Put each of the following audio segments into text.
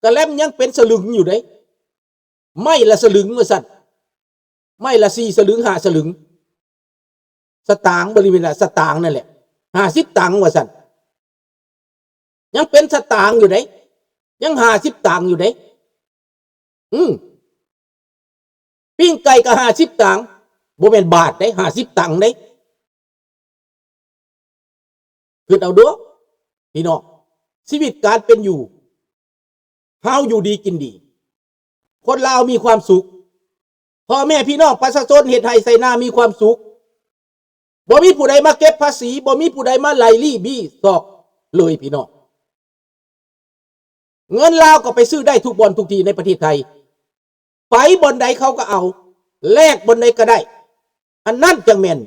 ຕະແລັມຍັງເປັນສະລຶງຢູ່ເດ້. ໄມ້ລະສະລຶງວ່າຊັ້ນ, ໄມ້ລະສີ່ສະລຶງ ຫ້າສະລຶງ, ສະຕາງ ບໍລິເວນສະຕາງນັ້ນແຫຼະ, ຫ້າສິບຕັງວ່າຊັ້ນ, ຍັງເປັນສະຕາງຢູ່ເດ້, ຍັງຫ້າສິບຕັງຢູ່ເດ້. ອືມ ປີ້ງໄກ່ກໍຫ້າສິບຕັງ, ບໍ່ແມ່ນບາດເດ້, ຫ້າສິບຕັງເດ້. ຄິດເອົາດູພີ່ນ້ອງ, ຊີວິດການເປັນຢູ່ເຮົາຢູ່ດີກິນດີ, ຄົນລາວມີຄວາມສຸກ, ພໍ່ແມ່ພີ່ນ້ອງປະຊາຊົນເຮັດໄຮ່ໄຖນາມີຄວາມສຸກ, ບໍ່ມີຜູ້ໃດມາເກັບພາສີ, ບໍ່ມີຜູ້ໃດມາໄລ່ລີ້ບີຊອກເລີຍພີ່ນ້ອງ. ເງິນລາວກໍໄປຊື້ໄດ້ທຸກບ່ອນທຸກທີ່ໃນປະເທດໄທ, ໄປບ່ອນໃດເຂົາກໍເອົາ, ແລກບ່ອນໃດກໍໄດ້. ອັນນັ້ນຈັ່ງແມ່ນ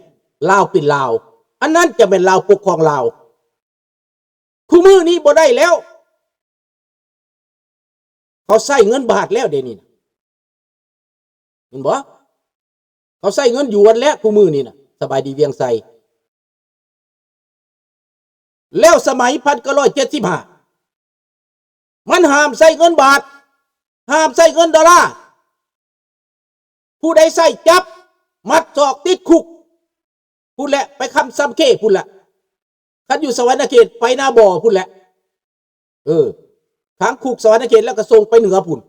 ລາວເປັນລາວ, ອັນນັ້ນຈັ່ງແມ່ນລາວປົກຄອງລາວ. ທຸກມື້ນີ້ບໍ່ໄດ້ແລ້ວ, ເຂົາໃຊ້ເງິນບາດແລ້ວດຽວນີ້ນະ. ເຫັນບໍ່? ເຂົາໃຊ້ເງິນຢວນແລ້ວຄູ່ມື້ນີ້ນະ, ສະບາຍດີວຽງໄຊ. ແລ້ວສະໄໝພັນເກົ້າຮ້ອຍເຈັດສິບຫ້າ ມັນຫ້າມໃຊ້ເງິນບາດ, ຫ້າມໃຊ້ເງິນໂດລາ, ຜູ້ໃດໃຊ້ຈັບ ມັດສອກຕິດຄຸກພຸ້ນແຫຼະ, ໄປຄຳຊຳເຄພຸ້ນແຫຼະ, ຄັນຢູ່ສະຫວັນນະເຂດໄປນາບໍ່ພຸ້ນແຫຼະ. ເອີ ທາງຄຸກສະຫວັນນະເຂດ ແລ້ວກໍສົ່ງໄປເໜືອພຸ້ນ.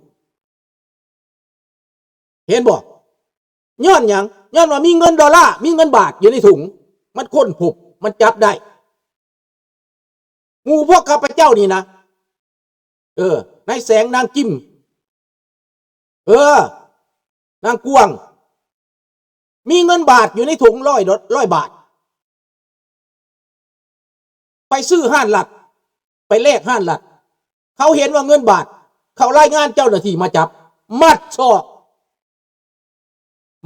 ເຫັນບໍ່? ຍ້ອນຫຍັງ? ຍ້ອນວ່າມີເງິນໂດລາ, ມີເງິນບາດຢູ່ໃນຖົງ, ມັນຄົ້ນພົບ, ມັນຈັບໄດ້. ໝູ່ພວກຂ້າພະເຈົ້ານີ້ນະ, ເອີ ນາຍແສງ, ນາງຈິມ, ເອີ ນາງກວາງ, ມີເງິນບາດຢູ່ໃນຖົງຮ້ອຍໂດ ຮ້ອຍບາດ. ໄປຊື້ຮ້ານລັດ, ໄປແລກຮ້ານລັດ, ເຂົາເຫັນວ່າເງິນບາດ, ເຂົາລາຍງານເຈົ້າໜ້າທີ່ມາຈັບ, ມັດສອກ,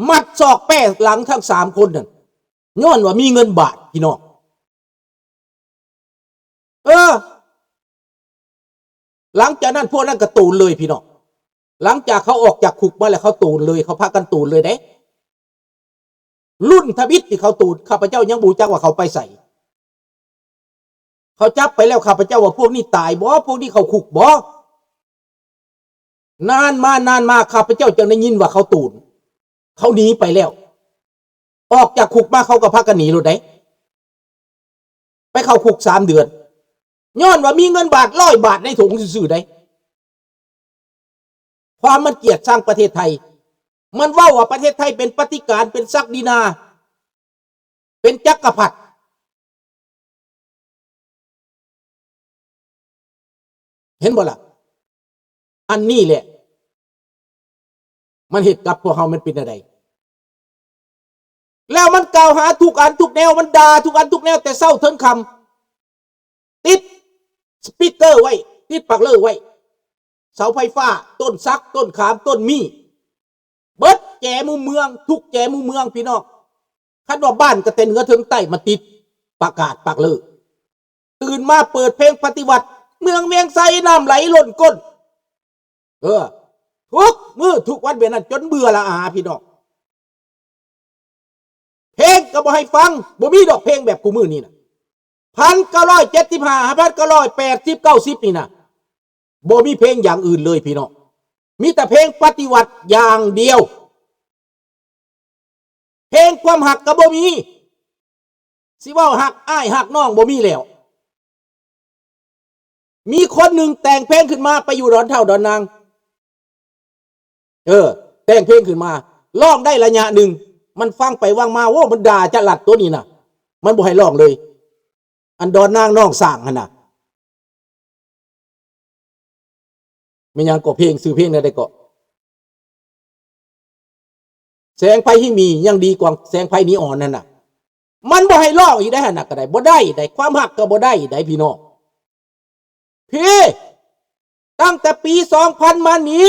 ມັດສອກແປ້ຫຼັງທັງສາມຄົນນັ້ນ, ຍ້ອນວ່າມີເງິນບາດ, ພີ່ນ້ອງ. ເອີ ຫຼັງຈາກນັ້ນພວກນັ້ນກໍໂຕນເລີຍພີ່ນ້ອງ. ຫຼັງຈາກເຂົາອອກຈາກຄຸກມາແລ້ວ ເຂົາໂຕນເລີຍ, ເຂົາພາກັນໂຕນເລີຍເດ້. ລຸ້ນທຳອິດທີ່ເຂົາໂຕນ, ຂ້າພະເຈົ້າຍັງບໍ່ຮູ້ຈັກວ່າເຂົາໄປໃສ. ເຂົາຈັບໄປແລ້ວ ຂ້າພະເຈົ້າວ່າ ພວກນີ້ຕາຍບໍ່? ພວກນີ້ເຂົ້າຄຸກບໍ່? ນານມາ ນານມາ ຂ້າພະເຈົ້າຈຶ່ງໄດ້ຍິນວ່າເຂົາໂຕນ, ເຂົາໜີໄປແລ້ວ. ອອກຈາກຄຸກມາເຂົາກໍພາກັນໜີໂລດເດ້, ໄປເຂົ້າຄຸກສາມເດືອນ, ຍ້ອນວ່າມີເງິນບາດຮ້ອຍບາດໃນຖົງຊື່ໆເດ້. ຄວາມມັນກຽດຊັງປະເທດໄທ, ມັນເວົ້າວ່າປະເທດໄທເປັນປະຕິການ, ເປັນສັກດິນາ, ເປັນຈັກກະພັດ. ເຫັນບໍ່ລະ? ອັນນີ້ແຫຼະ ມັນເຮັດກັບພວກເຮົາມັນເປັນແນວໃດ? ແລ້ວມັນກ່າວຫາທຸກອັນທຸກແນວ, ມັນດ່າທຸກອັນທຸກແນວ ແຕ່ເຊົ້າເຖິງຄ່ຳ. ຕິດສະປີກເກີໄວ້, ຕິດປາກເລີໄວ້, ເສົາໄຟຟ້າ, ຕົ້ນສັກ, ຕົ້ນຂາມ, ຕົ້ນມີ້, ເບິດແຈມຸມເມືອງ, ທຸກແຈມຸມເມືອງ ພີ່ນ້ອງ. ຄັນວ່າບ້ານກໍແຕ່ເໜືອເຖິງໃຕ້ມາຕິດປະກາດປາກເລີ. ຕື່ນມາເປີດເພງປະຕິວັດ, ເມືອງວຽງໄຊນ້ຳໄຫຼລົ້ນກົ້ນ. ເອີ ທຸກມື້ທຸກວັນແບບນັ້ນ ຈົນເບື່ອລະອາ ພີ່ນ້ອງ. ເພງກໍບໍ່ໃຫ້ຟັງ, ບໍ່ມີດອກເພງແບບຄູ່ມື້ນີ້ນະ. ພັນເກົ້າຮ້ອຍເຈັດສິບຫ້າ ພັນເກົ້າຮ້ອຍແປດສິບ ເກົ້າສິບນີ້ນະ ບໍ່ມີເພງຢ່າງອື່ນເລີຍ ພີ່ນ້ອງ, ມີແຕ່ເພງປະຕິວັດຢ່າງດຽວ. ເພງຄວາມຮັກກໍບໍ່ມີ, ຊິເວົ້າຮັກອ້າຍຮັກນ້ອງບໍ່ມີແລ້ວ. ມີຄົນໜຶ່ງແຕ່ງເພງຂຶ້ນມາ ໄປຢູ່ດອນເຖົ້າດອນນາງ, ເອີ ແຕ່ງເພງຂຶ້ນມາ ຮ້ອງໄດ້ໄລຍະໜຶ່ງ, ມັນຟັງໄປຟັງມາ ໂອ້ ມັນດ່າຈະລັດຕົວນີ້ນະ, ມັນບໍ່ໃຫ້ຮ້ອງເລີຍ. ອັນດອນນາງນ້ອງສ້າງຫັ້ນນະ. ແມ່ນຫຍັງເກາະ ເພງ ຊື່ເພງແນວໃດເກາະ? ແສງໄຟທີ່ມີຍັງດີກວ່າແສງໄຟນີອອນນັ້ນນະ. ມັນບໍ່ໃຫ້ຮ້ອງອີກໄດ໋ຫັ້ນນະ ກໍໄດ້ ບໍ່ໄດ້ໄດ໋, ຄວາມຮັກກໍບໍ່ໄດ້ໄດ໋ ພີ່ນ້ອງ. ພີ້ ຕັ້ງແຕ່ປີສອງພັນມານີ້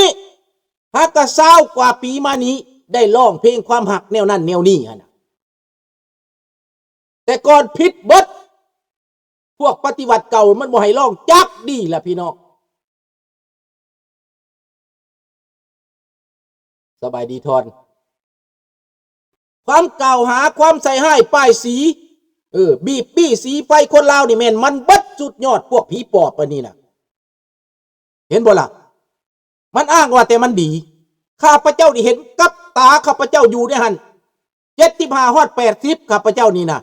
ຫາກະຊາວກວ່າປີມານີ້ ໄດ້ຮ້ອງເພງຄວາມຮັກແນວນັ້ນແນວນີ້ຫັ້ນນະ. ແຕ່ກ່ອນຜິດເບິດ, ພວກປະຕິວັດເກົ່າມັນບໍ່ໃຫ້ຮ້ອງຈັກດີ້ລະ ພີ່ນ້ອງ. ສະບາຍດີທອນ. ຄວາມກ່າວຫາ, ຄວາມໃສ່ຮ້າຍປ້າຍສີ, ເອີ, ບີບປີ້ສີໄຟຄົນລາວນີ້ແມ່ນມັນເບິດສຸດຍອດ, ພວກຜີປອບອັນນີ້ນະ. ເຫັນບໍ່ລະ? ມັນອ້າງວ່າແຕ່ມັນດີ. ຂ້າພະເຈົ້າໄດ້ເຫັນກັບຕາຂ້າພະເຈົ້າຢູ່ໃນຫັ້ນ ເຈັດສິບຫ້າຮອດແປດສິບ ຂ້າພະເຈົ້ານີ້ນະ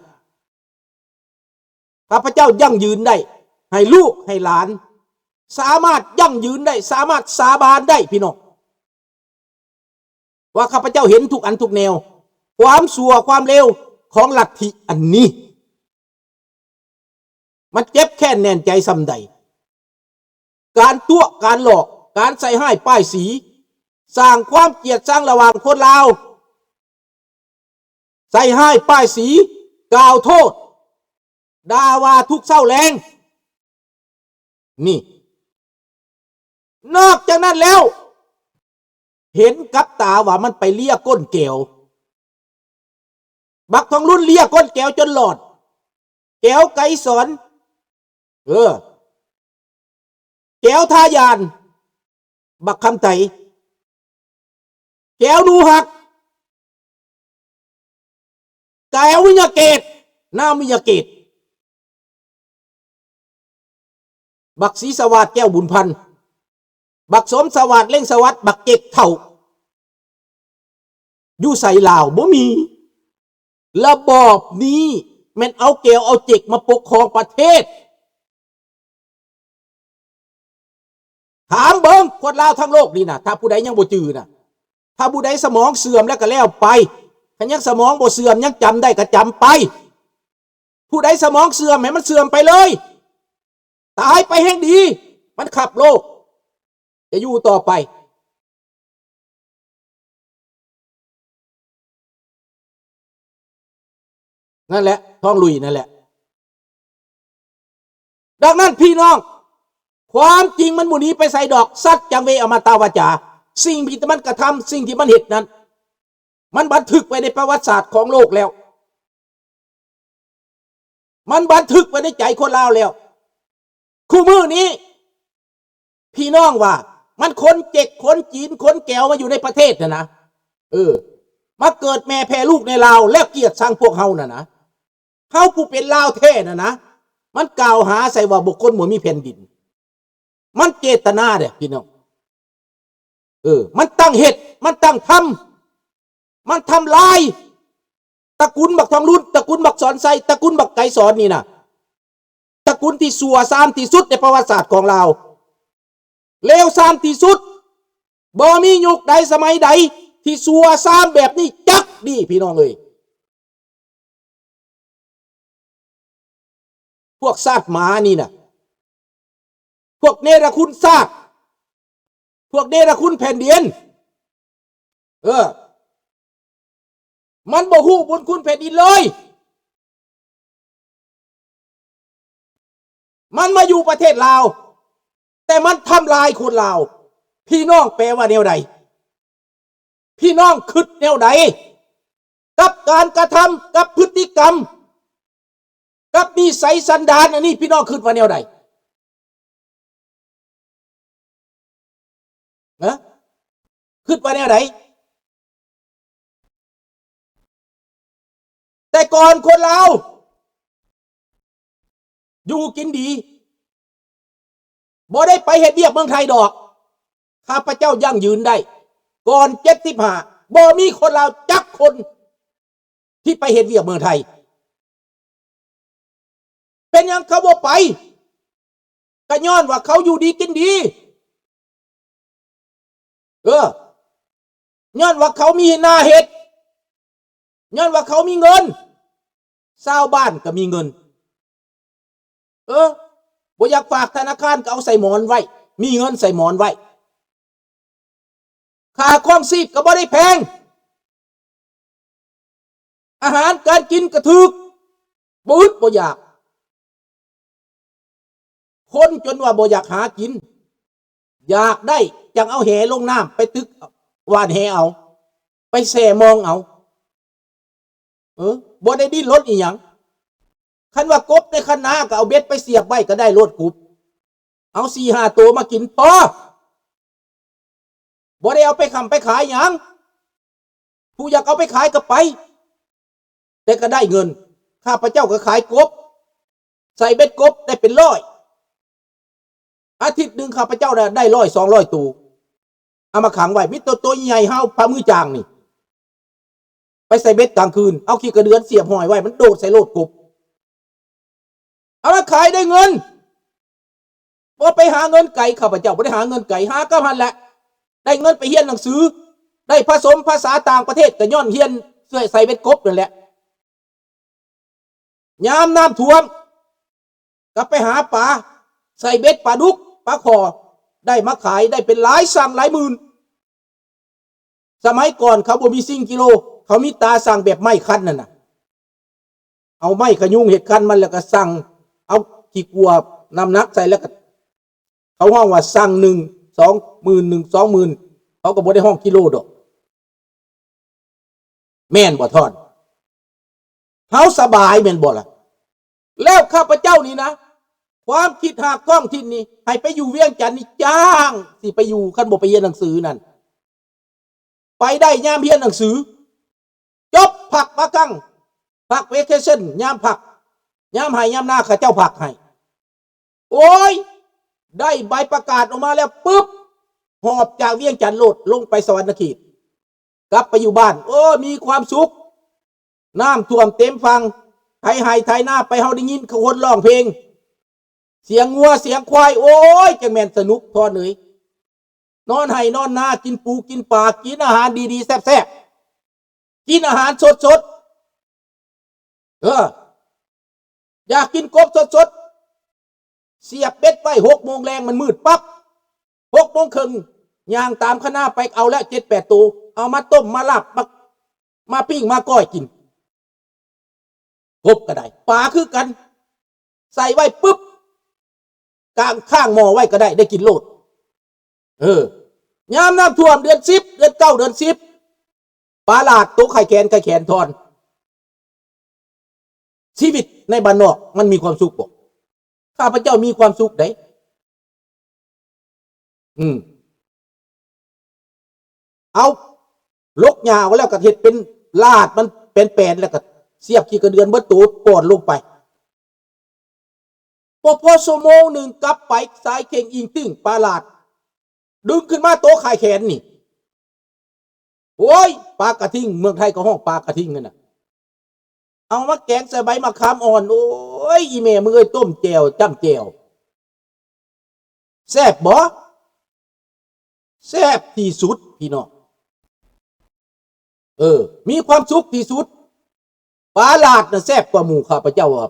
ຂ້າພະເຈົ້າຢັ້ງຢືນໄດ້ ໃຫ້ລູກໃຫ້ຫຼານສາມາດຢັ້ງຢືນໄດ້ ສາມາດສາບານໄດ້ ພີ່ນ້ອງ ວ່າຂ້າພະເຈົ້າເຫັນທຸກອັນທຸກແນວ ຄວາມຊົ່ວຄວາມເລວຂອງລັດທິອັນນີ້. ມັນເຈັບແຄ້ນແໜ້ນໃຈສ່ຳໃດ ການຕົວະ ການຫຼອກ ການໃສ່ຮ້າຍປ້າຍສີ ສ້າງຄວາມກຽດຊັງລະຫວ່າງຄົນລາວ ໃສ່ຮ້າຍປ້າຍສີ ກ່າວໂທດ ດ່າວ່າທຸກເຊົ້າແລງ ນີ້. ນອກຈາກນັ້ນແລ້ວ ເຫັນກັບຕາວ່າມັນໄປເລຍກົ້ນແກວ ບັກທອງລຸນເລຍກົ້ນແກວຈົນຫຼອດ ແກວໄກສອນ ເອີ ແກວທ່າຍານ ບັກຄຳໄຕ ແກວໜູຮັກ ແກວວິຍະເກດ ນາມວິຍະເກດ ບັກສີສະຫວາດ ແກ້ວບຸນພັນ ບັກສົມສະຫວາດ ເລັ່ງສະຫວັດ ບັກເຈັກເຖົ້າ ຢູ່ໃສລາວບໍ່ມີ ລະບອບນີ້ແມ່ນເອົາແກວເອົາເຈັກມາປົກຄອງປະເທດ. ຖາມເບິ່ງຄົນລາວທັງໂລກນີ້ນະ ຖ້າຜູ້ໃດຍັງບໍ່ຈື່ນະ ຖ້າຜູ້ໃດສະໝອງເສື່ອມແລ້ວກໍແລ້ວໄປ ຄັນຍັງສະໝອງບໍ່ເສື່ອມ ຍັງຈຳໄດ້ກໍຈຳໄປ ຜູ້ໃດສະໝອງເສື່ອມໃຫ້ມັນເສື່ອມໄປເລີຍ ຕາຍໄປແຮ່ງດີ ມັນຄັບໂລກ ຈະຢູ່ຕໍ່ໄປ. ນັ້ນແຫຼະ ທອງລຸຍນັ້ນແຫຼະ. ດັ່ງນັ້ນພີ່ນ້ອງ ຄວາມຈິງມັນບໍ່ໜີໄປໃສດອກ ສັດຈັງເວອະມະຕະວາຈາ ສິ່ງທີ່ມັນກະທຳ ສິ່ງທີ່ມັນເຮັດນັ້ນ ມັນບັນທຶກໄວ້ໃນປະຫວັດສາດຂອງໂລກແລ້ວ ມັນບັນທຶກໄວ້ໃນໃຈຄົນລາວແລ້ວ. ຄູ່ມື້ນີ້ ພີ່ນ້ອງວ່າ ມັນຄົນເຈັກ ຄົນຈີນ ຄົນແກວມາຢູ່ໃນປະເທດຫັ້ນນະ ເອີ ມາເກີດແມ່ແຜ່ລູກໃນລາວ ແລ້ວກຽດຊັງພວກເຮົານັ້ນນະ ເຮົາຜູ້ເປັນລາວແທ້ນັ້ນນະ ມັນກ່າວຫາໃສ່ວ່າບຸກຄົນບໍ່ມີແຜ່ນດິນ ມັນເຈດຕະນາເດ້ພີ່ນ້ອງ ເອີ ມັນຕັ້ງເຮັດ ມັນຕັ້ງທຳ ມັນທຳລາຍ ຕະກຸນບັກທອງລຸນ ຕະກຸນບັກສອນໄຊ ຕະກຸນບັກໄກສອນນີ້ນະ ຕະກຸນທີ່ຊົ່ວຊາມທີ່ສຸດໃນປະຫວັດສາດຂອງລາວ ເລວຊາມທີ່ສຸດ ບໍ່ມີຍຸກໃດສະໄໝໃດທີ່ຊົ່ວຊາມແບບນີ້ຈັກດີ ພີ່ນ້ອງເອີຍ. ພວກຊາດໝານີ້ນະ ພວກເນລະຄຸນຊາດ ພວກເນລະຄຸນແຜ່ນດິນ ເອີ ມັນບໍ່ຮູ້ບຸນຄຸນແຜ່ນດິນເລີຍ. ມັນມາຢູ່ປະເທດລາວ ແຕ່ມັນທຳລາຍຄົນລາວ. ພີ່ນ້ອງແປວ່າແນວໃດ? ພີ່ນ້ອງຄິດແນວໃດ ກັບການກະທຳ ກັບພຶດຕິກຳ ກັບນິໄສສັນດານອັນນີ້ ພີ່ນ້ອງຄິດວ່າແນວໃດ? ຮະ ຄິດວ່າແນວໃດ? ແຕ່ກ່ອນຄົນລາວຢູ່ກິນດີ ບໍ່ໄດ້ໄປເຮັດວຽກເມືອງໄທດອກ. ຂ້າພະເຈົ້າຢັ້ງຢືນໄດ້ ກ່ອນເຈັດສິບຫ້າ ບໍ່ມີຄົນລາວຈັກຄົນທີ່ໄປເຮັດວຽກເມືອງໄທ. ເປັນຫຍັງເຂົາບໍ່ໄປ? ກໍຍ້ອນວ່າເຂົາຢູ່ດີກິນດີ. ເອີ ຍ້ອນວ່າເຂົາມີໜ້າເຮັດ, ຍ້ອນວ່າເຂົາມີເງິນ, ຊາວບ້ານກໍມີເງິນ. ເອີ ບໍ່ຢາກຝາກທະນາຄານກໍເອົາໃສ່ໝອນໄວ້, ມີເງິນໃສ່ໝອນໄວ້. ຄ່າຄອງຊີບກໍບໍ່ໄດ້ແພງ, ອາຫານການກິນກໍຖືກ, ບໍ່ອຶດບໍ່ຢາກ. ຄົນຈົນວ່າບໍ່ຢາກຫາກິນ, ຢາກໄດ້ຈັ່ງເອົາແຫລົງນ້ຳໄປຕຶກຫວ່ານແຫເອົາ, ໄປແຊ່ມອງເອົາ. ເອີ ບໍ່ໄດ້ດີ້ນລົນອີ່ຫຍັງ. ຄັນວ່າກົບໃນຄັນນາກໍເອົາເບັດໄປສຽບໄວ້ກໍໄດ້ໂລດກົບ. ເອົາສີ່ຫ້າໂຕມາກິນພໍ. ບໍ່ໄດ້ເອົາໄປຄ້ຳໄປຂາຍຫຍັງ. ຜູ້ຢາກເອົາໄປຂາຍກໍໄປ, ແຕ່ກໍໄດ້ເງິນ. ຂ້າພະເຈົ້າກໍຂາຍກົບ, ໃສ່ເບັດກົບໄດ້ເປັນຮ້ອຍ. ອາທິດໜຶ່ງຂ້າພະເຈົ້ານະໄດ້ຮ້ອຍສອງຮ້ອຍໂຕ. ເອົາມາຂັງໄວ້ ມີແຕ່ໂຕໃຫຍ່ ເຮົາປາມືຈາງນີ້ ໄປໃສ່ເບັດກາງຄືນ ເອົາຂີ້ກະເດືອນສຽບຫ້ອຍໄວ້ ມັນໂດດໃສ່ໂລດກົບ ເອົາມາຂາຍໄດ້ເງິນ ບໍ່ໄປຫາເງິນໄກ ຂ້າພະເຈົ້າບໍ່ໄດ້ຫາເງິນໄກ ຫາກັບຫັ້ນແຫຼະ ໄດ້ເງິນໄປຮຽນໜັງສື ໄດ້ຜະສົມພາສາຕ່າງປະເທດ ກໍຍ້ອນຮຽນໃສ່ເບັດກົບນັ້ນແຫຼະ ຍາມນ້ຳຖ້ວມກໍໄປຫາປາ ໃສ່ເບັດປາດຸກ ປາຄໍ່ ໄດ້ມາຂາຍ ໄດ້ເປັນຫຼາຍຊັງຫຼາຍໝື່ນ. ສະໄໝກ່ອນເຂົາບໍ່ມີຊິງກິໂລ ເຂົາມີຕາຊັ່ງແບບໄມ້ຄັນນັ້ນນະ ເອົາໄມ້ຂະຍຸງເຮັດຄັນມັນ ແລ້ວກໍຊັ່ງເອົາຂີ້ກົວນ້ຳໜັກໃສ່ ແລ້ວກໍ ເຂົາຮ້ອງວ່າຊັ່ງໜຶ່ງ ສອງໝື່ນ ໜຶ່ງ ສອງໝື່ນ ເຂົາກໍບໍ່ໄດ້ຮ້ອງກິໂລດອກ ແມ່ນບໍ່ທ່ອນ? ເຮົາສະບາຍແມ່ນບໍ່ລະ? ແລ້ວຂ້າພະເຈົ້ານີ້ນະ ຄວາມຄິດຮາກທ້ອງຖິ່ນນີ້ ໃຫ້ໄປຢູ່ວຽງຈັນນີ້ ຈ້າງຊິໄປຢູ່ ຄັນບໍ່ໄປຮຽນໜັງສືນັ້ນ ໄປໄດ້ຍາມຮຽນໜັງສື ຈົບ ພັກມາກັງ ພັກເວເຄເຊິນ ຍາມພັກ ຍາມໄຮ່ຍາມນາ ເຂົາເຈົ້າພັກໃຫ້ ໂອ້ຍ ໄດ້ໃບປະກາດອອກມາແລ້ວປຶບ ຫອບຈາກວຽງຈັນໂລດ ລົງໄປສະຫວັນນະເຂດ ກັບໄປຢູ່ບ້ານ ໂອ້ ມີຄວາມສຸກ ນ້ຳຖ້ວມເຕັມຝັ່ງ ໄຖໄຮ່ໄຖນາໄປ ເຮົາໄດ້ຍິນຄົນຮ້ອງເພງ ສຽງງົວສຽງຄວາຍ ໂອ້ຍ ຈັ່ງແມ່ນສະໜຸກ ທ່ອນເອີຍ ນອນໄຮ່ນອນນາ ກິນປູກິນປາ ກິນອາຫານດີໆ ແຊບໆ ກິນອາຫານສົດໆ ເອີ ຢາກກິນກົບສົດໆ ສຽບເບັດໄວ້ ຫົກໂມງແລງມັນມືດປັບ ຫົກໂມງເຄິ່ງ ຍ່າງຕາມຄະນາໄປເອົາແລ້ວ ເຈັດແປດໂຕ ເອົາມາຕົ້ມມາລາບ ມາ ມາປີ້ງມາກ້ອຍກິນ ກົບກໍໄດ້ ປາຄືກັນ ໃສ່ໄວ້ປຶບ ກາງຂ້າງໝໍ້ໄວ້ກໍໄດ້ ໄດ້ກິນໂລດ ເອີ ຍາມນ້ຳຖ້ວມເດືອນສິບ ເດືອນເກົ້າ ເດືອນສິບ ປາຫຼາດໂຕໄຂ່ແຂນ ໄຂ່ແຂນທ່ອນ ຊີວິດໃນບ້ານນອກມັນມີຄວາມສຸກບໍ່? ຂ້າພະເຈົ້າມີຄວາມສຸກໃດ ອືມ ເອົາ ຫຼົກຫຍ້າອອກແລ້ວກໍເຮັດເປັນລາດມັນແປນໆ ແລ້ວກໍສຽບຂີ້ກະເດືອນເບິດໂຕ ປ້ອນລົງໄປ ບໍ່ພໍຊົ່ວໂມງໜຶ່ງກັບໄປ ສາຍເຄັ່ງອີ່ງຕຶ້ງປາຫຼາດ ດຶງຂຶ້ນມາໂຕໄຂ່ແຂນນີ້ ໂອ້ຍ ປາກະທິງ ເມືອງໄທເຂົາຮ້ອງປາກະທິງຫັ້ນນະ ເອົາມາແກງໃສ່ໃບໝາກຂາມອ່ອນ ໂອ້ຍ ອີ່ແມ່ມຶງເອີຍ ຕົ້ມແຈ່ວ ຈ້ຳແຈ່ວ ແຊບບໍ່? ແຊບທີ່ສຸດພີ່ນ້ອງ ເອີ ມີຄວາມສຸກທີ່ສຸດ ປາຫຼາດນະແຊບກວ່າໝູ່ ຂ້າພະເຈົ້າວ່າ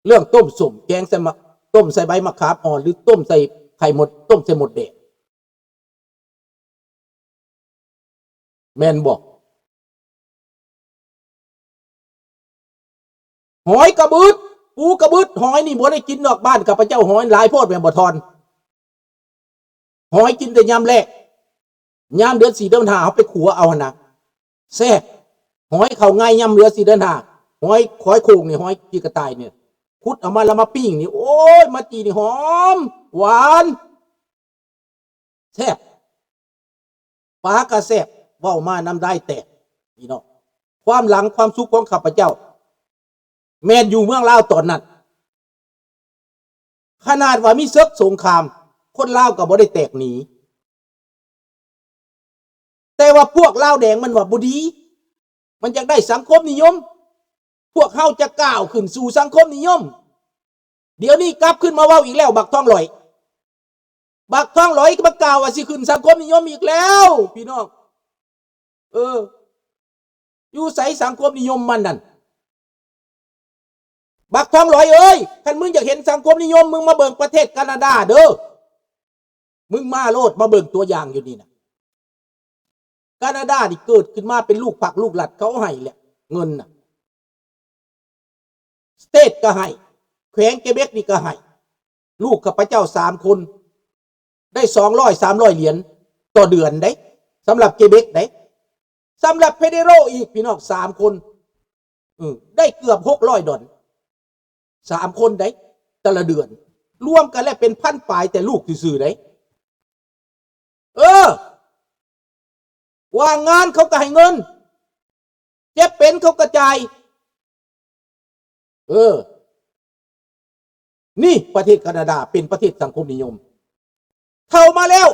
ເລື່ອງຕົ້ມສົ້ມ ແກງໃສ່ໝາກ ຕົ້ມໃສ່ໃບໝາກຂາມອ່ອນ ຫຼື ຕົ້ມໃສ່ໄຂ່ມົດ ຕົ້ມໃສ່ມົດແດງ ແມ່ນບໍ່? ຫອຍກະບຶດ ປູກະບຶດ ຫອຍນີ້ບໍ່ໄດ້ກິນນອກບ້ານ ຂ້າພະເຈົ້າ ຫອຍຫຼາຍໂພດແມ່ນບໍ່ທ່ອນ? ຫອຍກິນແຕ່ຍາມແລ້ງ ຍາມເດືອນສີ່ເດືອນຫ້າ ເຮົາໄປຂົວເອົາຫັ້ນນະ ແຊບ ຫອຍເຂົ້າໄງ່ຍາມເດືອນສີ່ເດືອນຫ້າ ຫອຍ ຫອຍໂຂ່ງນີ້ ຫອຍຂີ້ກະຕ່າຍນີ້ ຂຸດເອົາມາແລ້ວມາປີ້ງນີ້ ໂອ້ຍ ມາຈີ່ນີ້ຫອມ ຫວານ ແຊບ ປາກະແຊບ ເວົ້າມານ້ຳລາຍແຕກ ພີ່ນ້ອງ ຄວາມຫຼັງຄວາມສຸກຂອງຂ້າພະເຈົ້າ ແມ່ນຢູ່ເມືອງລາວຕອນນັ້ນ ຂະໜາດວ່າມີເສິກສົງຄາມ ຄົນລາວກໍບໍ່ໄດ້ແຕກໜີ ແຕ່ວ່າພວກລາວແດງມັນວ່າບໍ່ດີ ມັນຢາກໄດ້ສັງຄົມນິຍົມ ພວກເຮົາຈະກ້າວຂຶ້ນສູ່ສັງຄົມນິຍົມ ດຽວນີ້ກັບຄືນມາເວົ້າອີກແລ້ວ ບັກທອງຫຼອຍ ບັກທອງຫຼອຍມາກ່າວວ່າຊິຂຶ້ນສັງຄົມນິຍົມອີກແລ້ວ ພີ່ນ້ອງ ເອີ ຢູ່ໃສສັງຄົມນິຍົມມັນນັ້ນ? ບັກທອງຫຼອຍເອີຍ ຄັນມຶງຢາກເຫັນສັງຄົມນິຍົມ ມຶງມາເບິ່ງປະເທດການາດາເດີ ມຶງມາໂລດ ມາເບິ່ງຕົວຢ່າງຢູ່ນີ້ນະ ການາດານີ້ເກີດຂຶ້ນມາເປັນລູກພັກລູກລັດ ເຂົາໃຫ້ແຫຼະເງິນນະ ສະເຕດກໍໃຫ້ ແຂວງເກເບັກນີ້ກໍໃຫ້ ລູກຂ້າພະເຈົ້າສາມຄົນ ໄດ້ສອງຮ້ອຍ ສາມຮ້ອຍຫຼຽນຕໍ່ເດືອນເດ້ ສຳລັບເກເບັກເດ້ ສຳລັບເຟເດໂຣອີກ ພີ່ນ້ອງ ສາມຄົນ ເອີ ໄດ້ເກືອບຫົກຮ້ອຍດອນ ສາມຄົນເດ້ ແຕ່ລະເດືອນ ລວມກັນແລ້ວເປັນພັນປາຍ ແຕ່ລູກຊື່ໆເດ້ ເອີ ວ່າງງານເຂົາກໍໃຫ້ເງິນ ເຈັບເປັນເຂົາກໍຈ່າຍ ເອີ ນີ້ປະເທດການາດາເປັນປະເທດສັງຄົມນິຍົມ ເຂົ້າມາແລ້ວ